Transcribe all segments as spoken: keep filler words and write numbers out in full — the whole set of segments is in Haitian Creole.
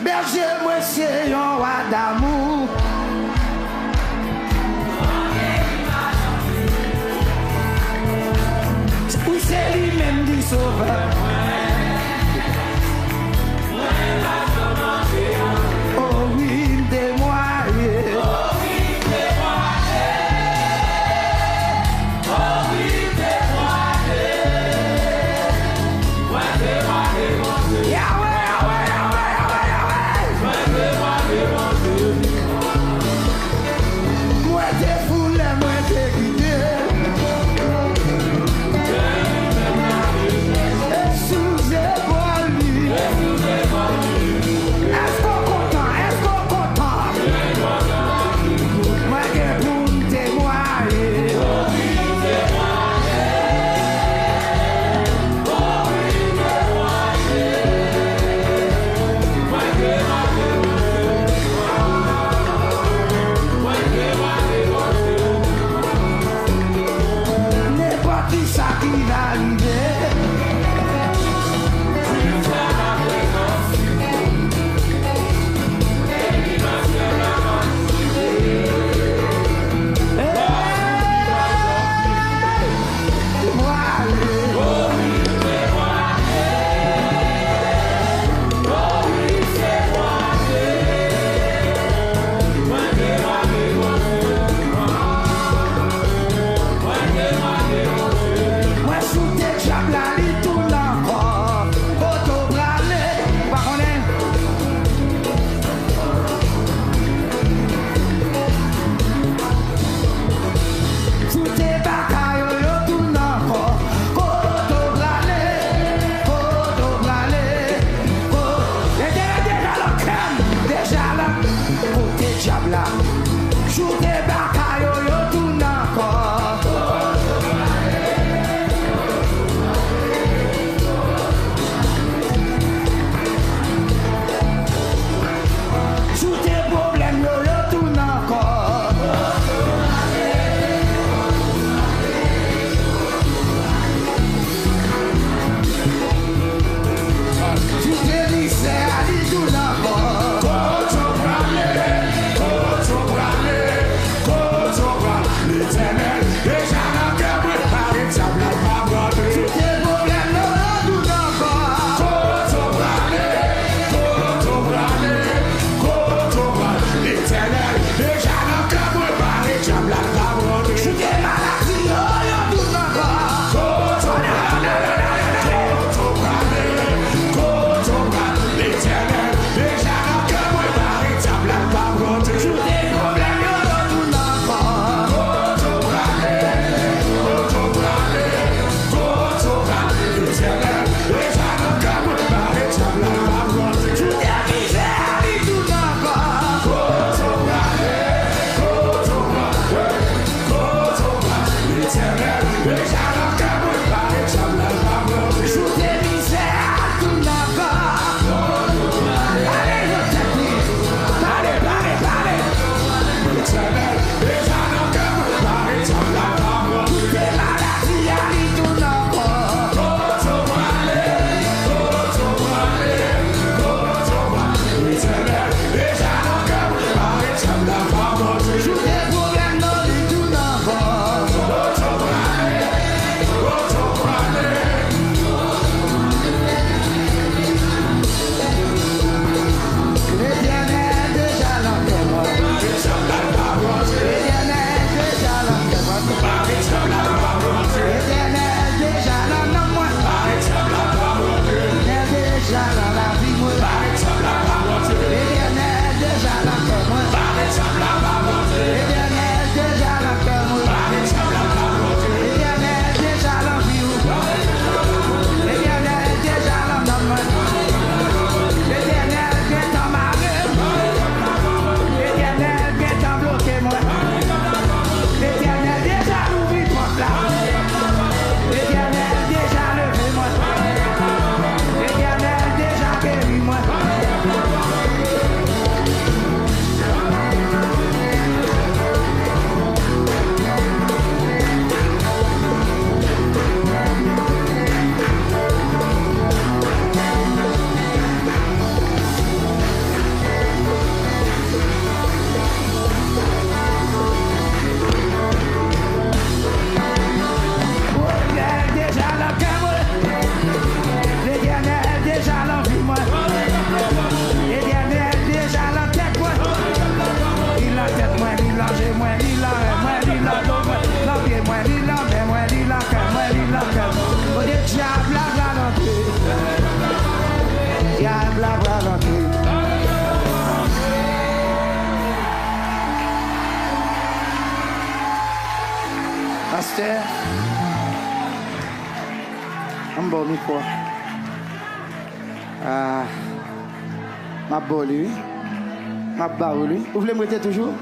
Bèje mwen se yon wa damou. Wi, se li menm ki sovè mwen. O wi, m temwaye. Yahweh, Yahweh, Yahweh, Yahweh, Yahweh. Mwen te fou lè mwen te kite. E sou zepòl li. Èske w kontan? Èske w kontan? Mwen gen pou m temwaye. Nenpòt kisa ki va rive. Mwen choute dyab la, li tounen ankò. Kote w prale? Ou pa konnen? Choute baka yo, yo tounen ankò. Kote w prale? Kote w prale? Ko-, e genyen deja nan kè m, deja la. Kote dyab la? Choute baka yo, yo tounen ankò. Choute pwoblèm yo, yo tounen ankò. Choute mizè a, li tounen ankò. Kote w prale? Kote w prale? Pastè, ann ba w mikwo a. Ah, m ap ba w li, wi. M ap ba w li, wi. Ou vle m rete toujou?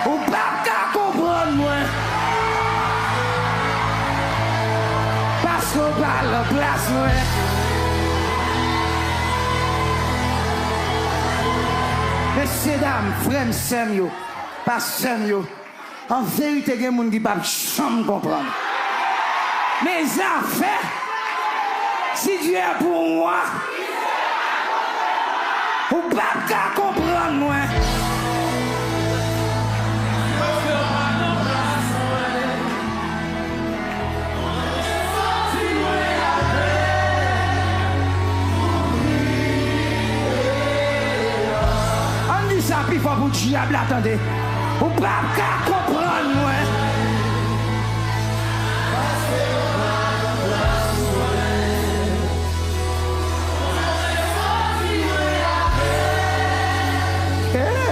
Ou p ap ka konprann mwen, paske w pa nan plas mwen. Mesye dam, frè m, sè m yo, pastè m yo, an verite, gen moun ki p ap janm konprann. Mes affaires, si Dieu est pour moi, ou p ap ka konprann mwen. Ann di sa pi fò pou dyab la tande. Ou p ap ka konprann mwen. Eh!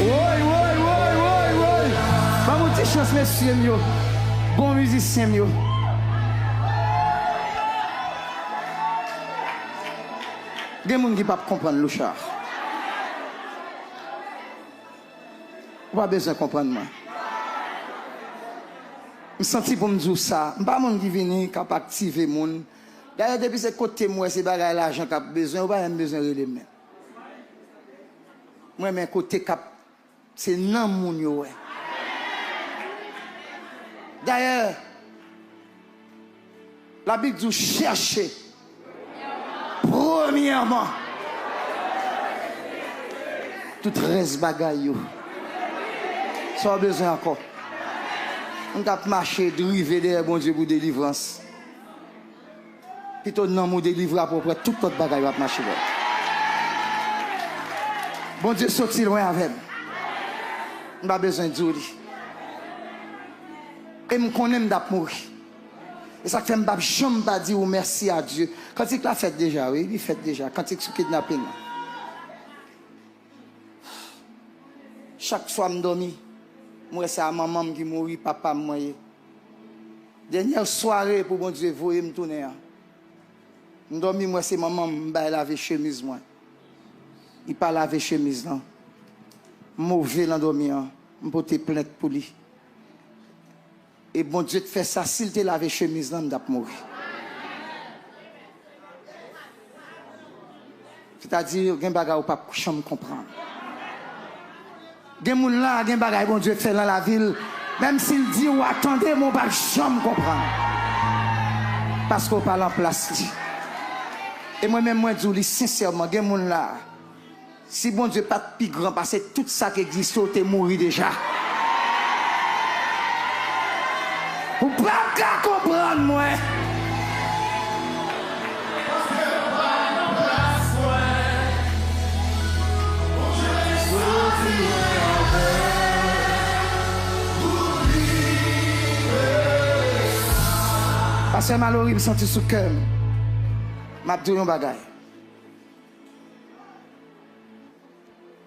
Woy, woy, woy, woy, woy! Ban m yon ti chans, mesye m yo. Bon mizisyen m yo. Gen moun ki p ap konprann Louchard. Ou pa bezwen konprann mwen. M santi pou m di w sa. M pa moun ki vini k ap aktive moun. Dayè, depi se kote m wè se bagay lajan k ap bezwen, ou pa menm bezwen rele m menm. Mwen, men kote k ap, se nanm moun yo wè. Dayè, Labib di w chèche premyèman tout rès bagay yo. Sa w bezwen ankò? Moun k ap mache drive dèyè Bondye pou delivrans. Pito nanm ou delivre apre w pran tout lòt bagay yo ap mache bò. Bondye soti lwen avè m. M pa bezwen di w li. E m konnen m t ap mouri. E sa k fè m p ap janm pa di ou mèsi a Dye. Kantik la fèt deja, wi, li fèt deja. Kantik sou kidnapin nan. Chak swa m dòmi, m wè se a manman m ki mouri, papa m mwen ye. Dènyè sware pou Bondye voye m tounen an, m dòmi, m wè se manman m, m bay lave chemiz mwen. Li pa lave chemiz lan. M move nan dòmi an, m pote plent pou li. E Bondye t fè sa, si l te lave chemiz lan, m t ap mouri. Sètadi, gen bagay ou p ap janm konprann. Gen moun la, gen bagay Bondye fè nan lavi l, menm si l di w a tande, men w p ap janm konprann. Paske w pa nan plas li. E mwen menm, mwen di w li sensèman, gen moun la, si Bondye pa t pi gran pase tout sa k egziste, w te mouri deja. Ou p ap ka konprann mwen. Pastè Malory, m santi sou kè m. M ap di w yon bagay.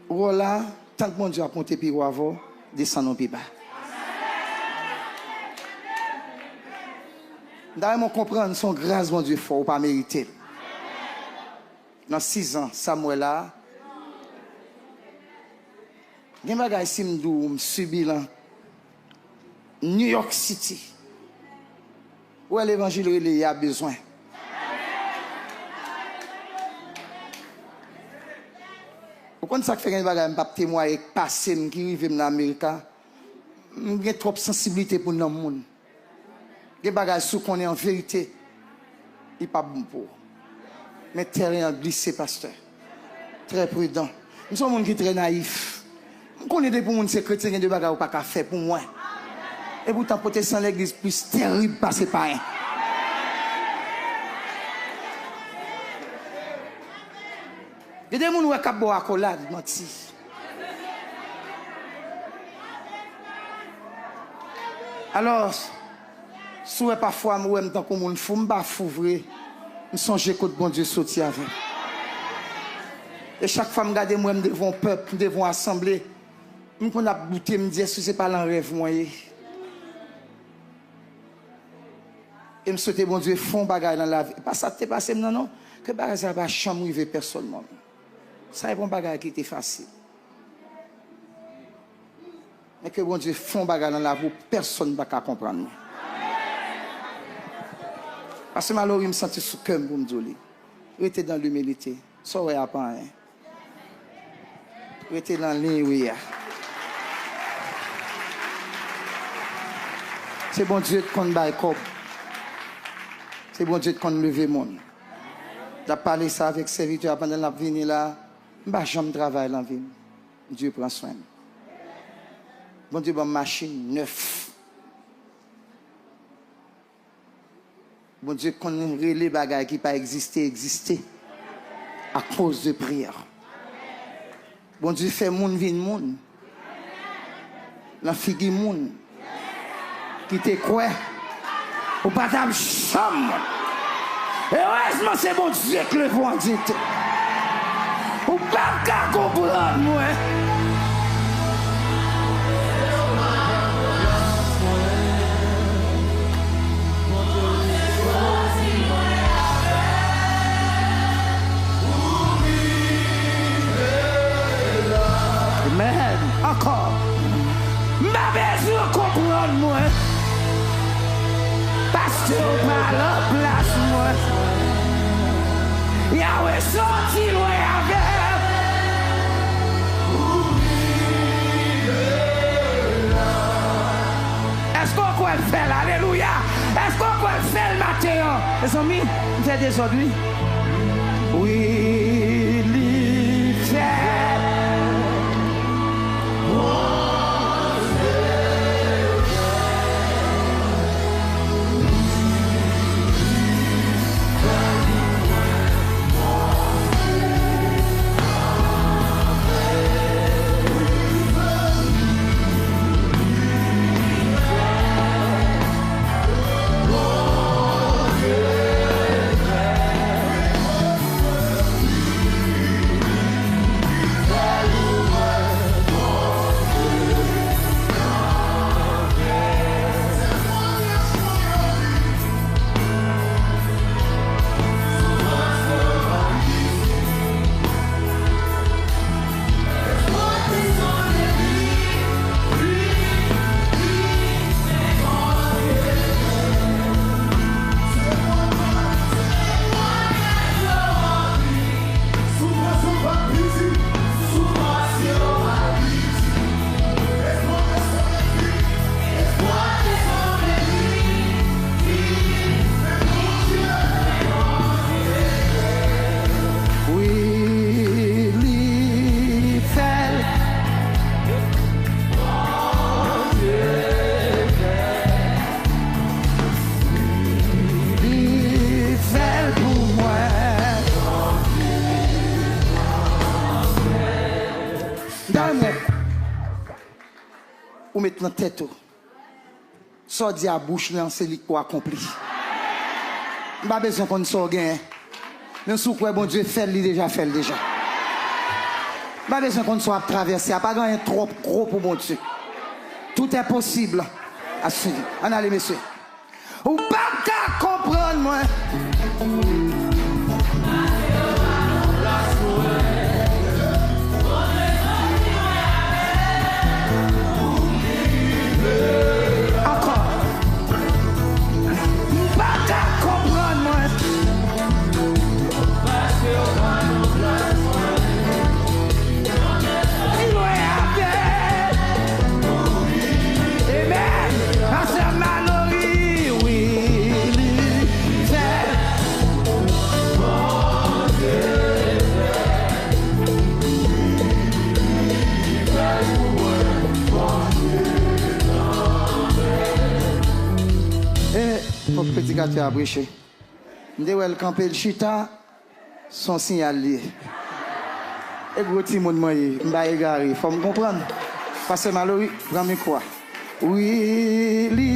Ou wè w la, tank Bondye ap monte pi wo avè w, desann ou pi ba. M ta renmen w konprann, se yon gras Bondye fè w, ou pa merite l. Nan sizan, sa m wè la, gen bagay si m di w, m sibi lan New York City. Ou wè levanjil rele y a bezwen. Ou konn sa k fè gen bagay m p ap temwaye k pase m, ki rive m nan Amerika? M gen twòp sansiblite pou nanm moun. Gen bagay si w konnen an verite, li pa bon pou ou. Men tèren an glise, pastè. Trè pridan. M se yon moun ki trè nayif. M konnen depi yon moun se kretyen, gen de bagay ou pa ka fè pou mwen. E poutan, pwotesan legliz plis terib pase payen. Gen de moun ou wè k ap ba w akolad, manti. Alò, si w wè pafwa m wè m tankou moun fou, m pa fou vre. M sonje kot Bondye soti avè m. E chak fwa m gade, m wè m devan yon pèp, m devan yon asanble, m konn ap doute, m di, èske se pa nan rèv mwen ye? E m swete Bondye fè yon bagay nan lavi. E pa sa k te pase m nan, non. Ke bagay sa pa janm rive pèsòn, mwen. Sa e pa yon bagay ki te fasil. Men ke Bondye fè yon bagay nan lavi w, pèsòn pa ka konprann li. Pastè Malory, m santi sou kè m pou m di w li. Rete dan limilite. Sa w wè a pa anyen. Rete nan liy ou ye a. Se Bondye k konn bay kòb. Se Bondye k konn leve moun. L ap pale sa avèk sèvitè a pandan l ap vini la. M pa janm travay nan vi m. Bondye pran swen m. Bondye ban m machin nèf. Bondye konn rele bagay ki pa egziste, egziste akoz de priyè. Bondye fè moun vin moun nan figi moun ki te kwè ou pa t ap janm moun. Erezman, se Bondye k leve w an diyite. Ou p ap ka konprann mwen. Amen. Ankò. M pa bezwen konprann mwen. Pastè w pa nan plas mwen. Yahweh soti lwen avè m. Èske w kwè l fè l? Alelouya! Èske w kwè l fè l maten an? Mezanmi, m fè dezòd, wi. Wi, li fè. Wi, li fè l. Li fè l pou mwen. Dam, ou met nan tèt ou. Sa w di a bouch li an, se li k pou akonpli. M pa bezwen konn sa w genyen. Men si w kwè Bondye fè l, li deja fè l deja. M pa bezwen konn sa w ap travèse a. Pa gen anyen twòp gwo pou Bondye. Tout est possible à celui. Ann ale, mesye. Ou p ap ka konprann mwen. Ankò. M pa ka konprann mwen. Di lwen avè. Amen. Pastè Malory, wi, li fè. E, fòk predikatè a preche. M te wè l kanpe, l chita, se yon siyal li ye. E gwo timoun mwen ye, m pa egare, fò m konprann. Pastè Malory, pran mikwo a. Wi, li